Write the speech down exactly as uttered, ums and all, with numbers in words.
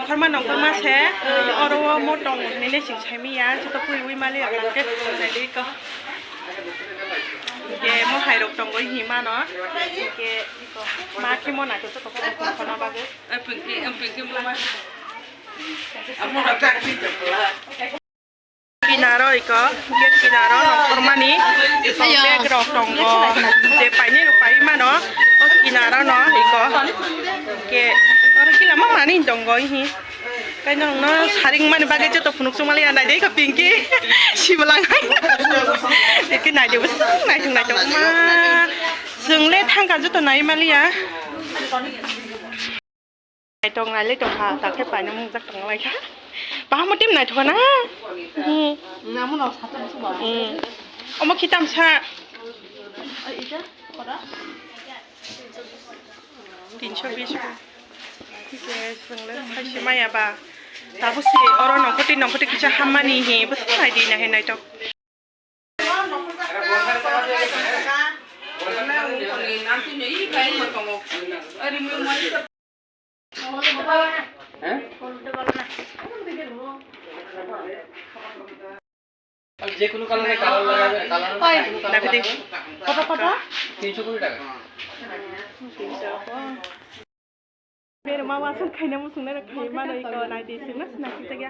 Nongkhorma nongkhorma se, oro o mo tongo hinwi le chwng saimanya, joto puriwi mali ang khe nai di ko. Hwnkhe mo hai rok tongo hinwi mano. Hwnkhe ma khe mo naithotok khe nongkhorma bagwi. Pinaro iko, gate kinaro nongkhormani iko bag rok tongo. Je painai rok pai mano, o kinaro no iko. Ke oro kila ma mani tongo ihi. Kaino no saring mani bagwi joto phunuk chumali ya nai de iko Pinky. Sibalang hai. Eke nai de bwswk naitung naitung ma. Chwng le thangka joto nai mali ya. Naitong nailai tongkha, takhe paina mungjak tonglaikha. Bahamo team naithokha na? Hmm. Namuno satam suba. Hmm. Omo khitam sa. Tinsho bish ko. Thik se chwng le saisi maya ba. Tabuk se oro nongkhortwi nongkhortwi kisa hammani hi bwswk naidi nahi naitok. যে কোনো কালারে কালার লাগা যায়, colour. Oi, কোনো colour dapidi. Kota, kota? তিনশো কুড়ি টাকা। Berma wasung khaina muchungnai rok khai mano iko naidi chwngno sinai khe chakya.